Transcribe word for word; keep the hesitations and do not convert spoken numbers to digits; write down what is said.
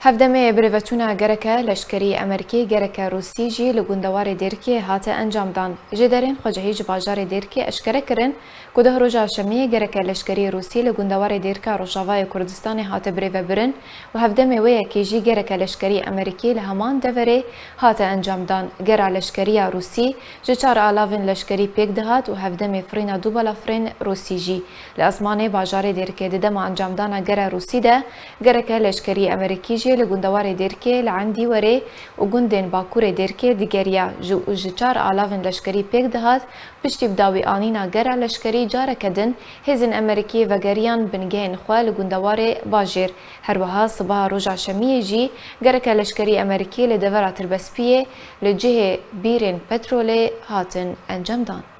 Hevdemê birêveçûna gereke leşkerî Amerîkî gereke Rûsî jî li gundewarê Dêrikê hate encamdan. Jêderên xwecihî ji bajarê Dêrikê eşkere kirin ku deh roja Şemiyê gereke leşkerî Rûsî li gundewarê Dêrika Rojavayê Kurdistanê hate birêvebirin û hevdemê wê yekê jî gereke leşkerî Amerîkî li heman deverê hate encamdan. Gera leşkeriya Rûsî ji çar alavên leşkerî pêk dihat û hevdemê firîna du balafirên Rûsî jî. Li esmanê bajarê Dêrikê di dema encamdana gera Rûsî de gereke leşkerî Amerîkî jî li gundewarê Dêrikê, li Endîwerê û gundên bakurê Dêrikê digeriya ji û ji çar alavên leşkerî pêk dihat. Piştî bi dawî anîna gera leşkerî careke din hêzên Amerîkî vegeriyan bingehên xwe li gundewarê bajêr. Her wiha sibeha roja Şemiyê jî gereke leşkerî Amerîkî li devera Tirbespiyê li cihê bîrên petrolê hatin encamdan.